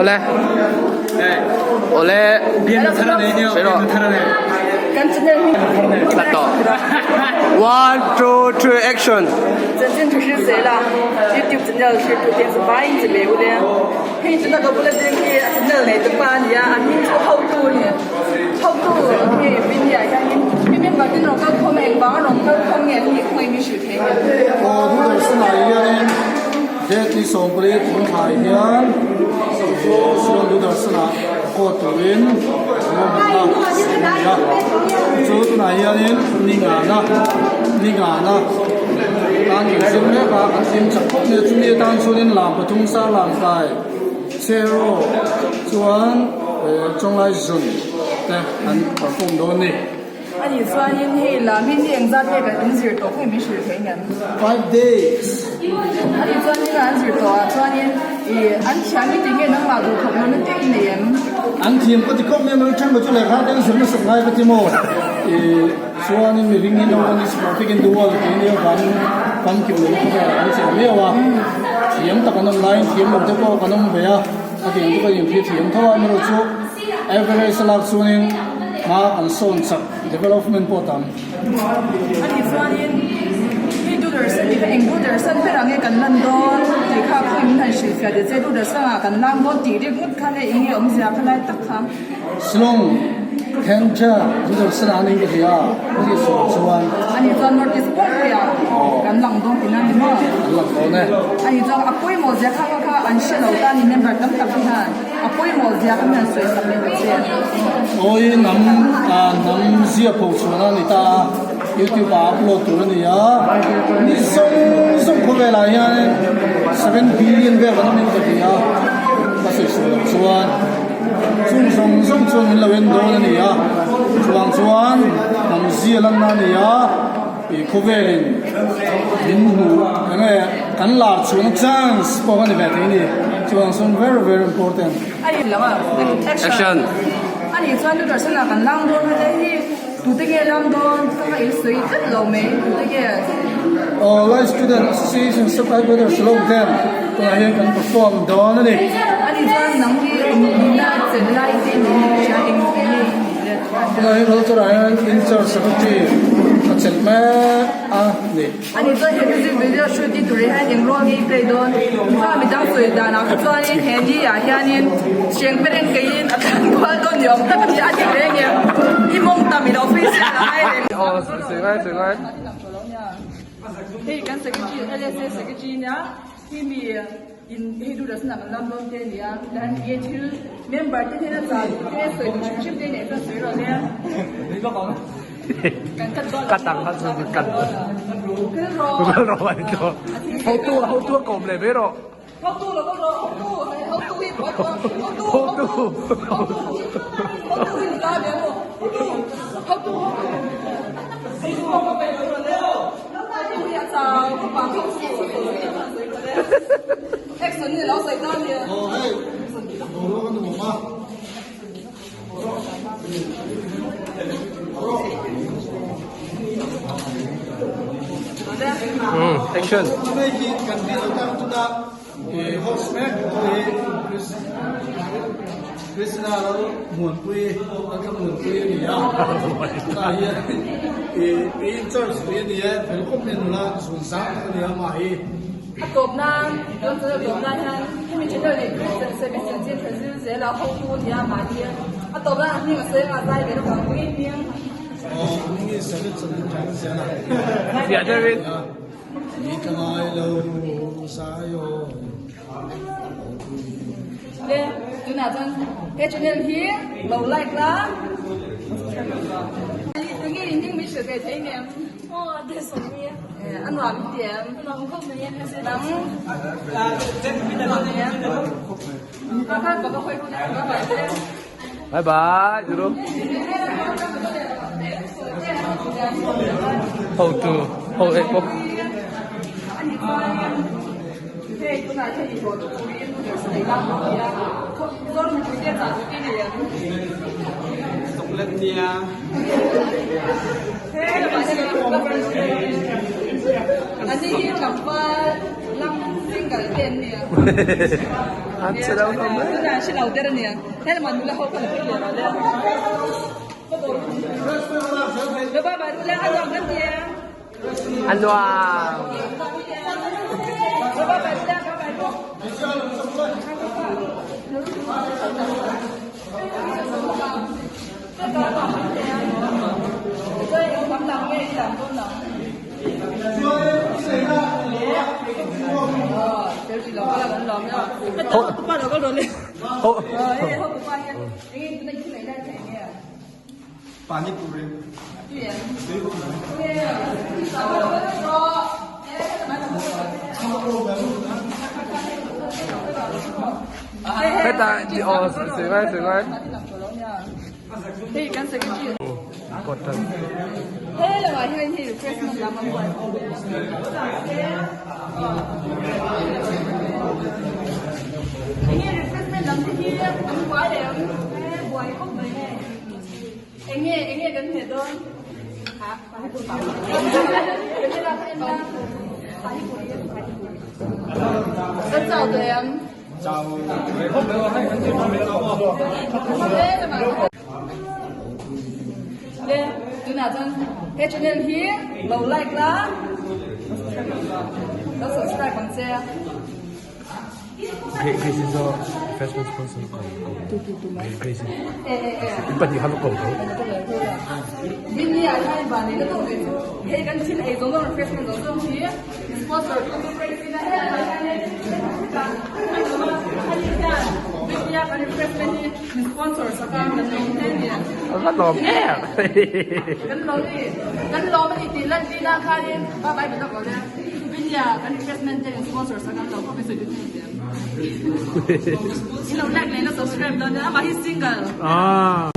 Awle. Awle. Cut tawh. One, two, three, action. Chanchin thu hrilh zel a, YouTube channel hrilh tu te chu vaiin che ve ule. Hei chuna ka bula ding hi a channel nei te pa a ni a, a hming chu Hotu a ni. Hotu hi Vinny ah hianin mi member ten rawn kal khawm a, engvanga rawn kal khawm nge an nih khawngaih min hrilh thei nge. Aw Doordarshan ah hianin Date ni 14 tun thlai hian Shillong Doordarshan ah code turin ruahmanna siam a ni a, chu tunah hianin ni ngana ni ngana tan kan zir mek a, kan hlim chak khawp mai a, chumi atan chuanin lam pathum sar lam kai Cheraw chuan Chawnglai zun te an perform dawn a ni. A nih chuanin hei lam hi ni engzat nge kan inzir tawh kha min hrilh thei ngem? 5 days. A nih chuanin an zir tawh ah chuanin ih an thiam i ti nge nangmah duh khawp lo na te i nei em? An thiam ka ti khawp mai a, mawle then chu lehkha te an zir nasat ngai ka ti maw? Ih chuanin mihring hi no one is perfect in the world tih nia vangin famkim lohna khawvelah kan cheng miau a, thiam tak an awm laiin thiam lo te pawh kan awm ve a. A tiang chu ka inhria thiam tho a, amaherawhchu average a lak chuanin hma kan sawn chak development pawh a tam. A nih chuanin hei Doordarshan tih kha eng Doordarshan ber ang nge kan lan dawn tih kha khawi min han hrilhfiah leh che Doordarshan ah kan lang dawn tih rik ngawt kha nge eng nge awmzia kha lai tak kha. Shillong Thencha Doordarshan ah an in ka hria a, ka tih sual chuan. A nih chuan North East pawh pui ah kan lang dawn tihna a ni maw? Kan lang dawn e. A nih chuan a pawimawh zia kha kha an hre lo ta a ni member tam tak hi khan a pawimawh zia kha hian sawi sak leh ta che. Awi hnam hnam zia pho chhuahna a ni ta a, YouTube ah upload tur a ni a, ni zawng zawng khawvelah hianin 7 billion vel kan awm in ka ti a, ka sawi sual loh chuan. Chung zawng zawng chuan min lo en dawn a ni a, chuvang chuan hnam zia lanna a ni a, ih khawvelin min hmuh eng nge kan lar chhuahna chance pawh a ni ve thei a ni, chuvang chuan very very important. A in lo a, action a nih chuan Doordarshan ah kan lang dawn kha te hi tute nge lang dawn ka kha in sawi tlat lo mai tute nge. Aw Lai Student Association Subscriber Shillong ten tunah hian kan perform dawn a ni. A nih chuan nang hi nuna chen lai te ni hria eng nge i nih le. Tunah hian culture ah hian in charge secretary a chelh mek a ni. A nih chuan he music video shoot hi tur hian eng ruang nge i play dawn? Kha midang sawi danah kha chuanin he ni ah hianin hreng pereng keiin a tlan kual dawn ni awm tak a ni a ti reng em? I mawng tam i lo free sel a ngai reng. Aw sawi ngai sawi ngai. Hei kan secretary LSA secretary nia hi mi in hei duh dah sana kan lam dawn te nia tihian nge thil member te hnena chah duh te sawi duh hrim hrim te nen chuan sawi rawh nia. Ka tang kha chu kan kal rawh an tawh hotu hotu a kawm leh mai rawh hotu lo kal rawh hotu hotu hi hotu hotu hotu hotu hi la ve mo hotu hotu hotu hi a chau ka pa hotu action ni lo sawi ta ni oh hei boruak a nuam a. Action. Krishna lo muanpui a ka muanpui a ni a tah hian i in charge pui a ni e fel khawp mai nula zun zang tak a ni a mah hi. A tawp nan don chu a tawp nan hian hemi channel nei Christian service chanchin tha zir zel a hotu a nia mahni a tawp nan a hming a sawi anga zai ve lawk ang ui hming. Aw hming hi service chanchin tha zir zel a. Fiah deuhin. Ni ka ngai lo zai aw. Le tunah chuan he channel hi lo like la. Tunge in hming min hrilh ve thei ngem? Aw de sawm ni a. A nuam i ti em? Nuam khawp mai a. Nang nuam em? Ka kha ka hawi hun a ka vai te. Bye bye Zuru. Hotu ho e pawh. Ani chuan hei tunah hian i hlawh turin nei lang bawk nia. Zawr mipui te chah duh te nei em? Chocolate nia. Ani hi tlangval lang. Single te an nia. An che lo hlawm mai. Tunah an hre lo der a nia. Helamah nula ho kha la phei leh rawh le. Bye bye ule a nuam kan tia. A nuam. Bye bye ule bye bye ru. Pani puri. Hetah aw sawi ngai sawi ngai. Hei kan secretary. Cotton. He lamah hian hei refreshment lam an buai. Enge refreshment lam te hi an buai em? Buai khawp mai hei. Enge enge kan hmeh dawn? Kan chau tawh em? Chau ve khawp mai hei kan tih mai chau a. Le tunah chuan he channel hi lo like la lo subscribe ang che. Grace chu freshman sponsor ko ko Grace in pahnih khan ko ko Vinny ah hian van nei na tawh ve chu hei kan thil ei zawng zawng refreshment zawng zawng hi sponsor tu chu Grace in a helai hian Vinny a kan refreshment hi min sponsor sak a kan lawm hle a ni. Ka lawm em. Kan lawm ni kan lawm a ni tih lan tina khanin bye bye be tak lo le. Vinny-a kan refreshment te in sponsor sak ang lo khawp in sawi duh thei em? In lo like leh la subscribe dawn nia amah hi single. Ah.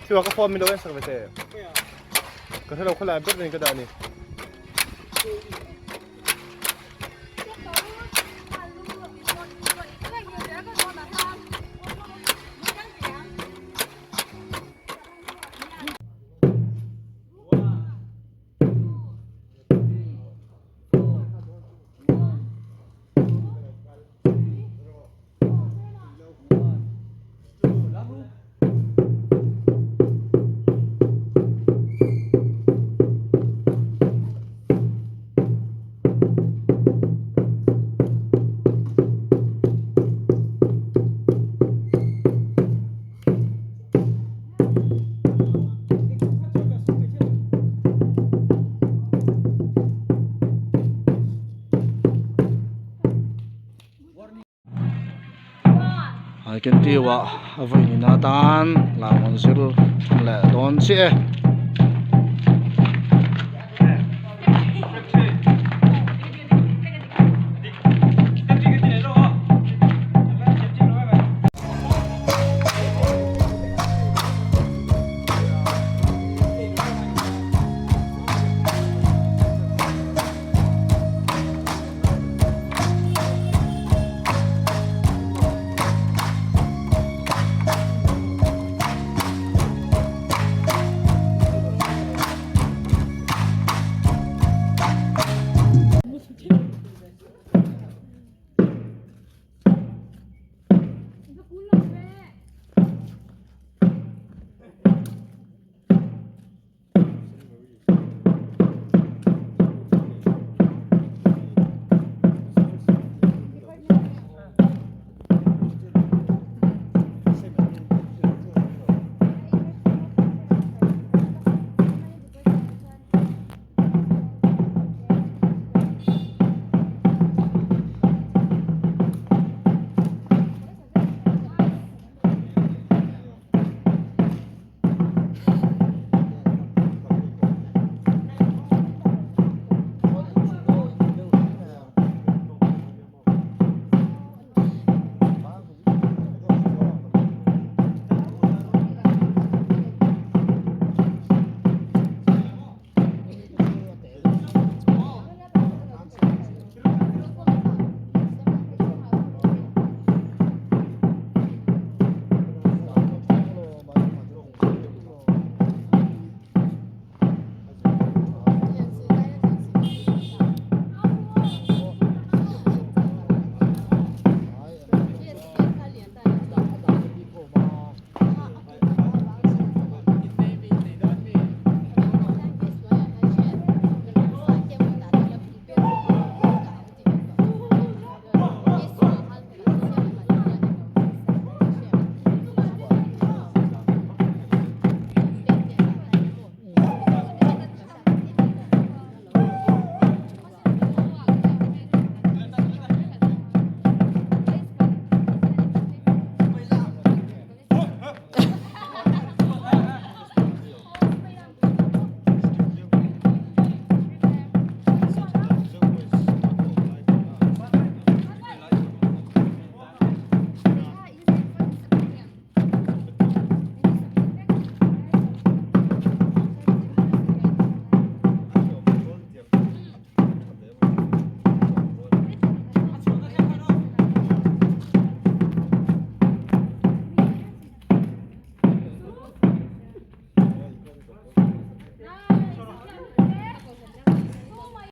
Siwa ka phone min lo en sak ve teh. Ka hrelo khawlai ber in ka dah ni. Ai ken tiu ah a vawi ni na tan lang an zir leh dawn chiah e.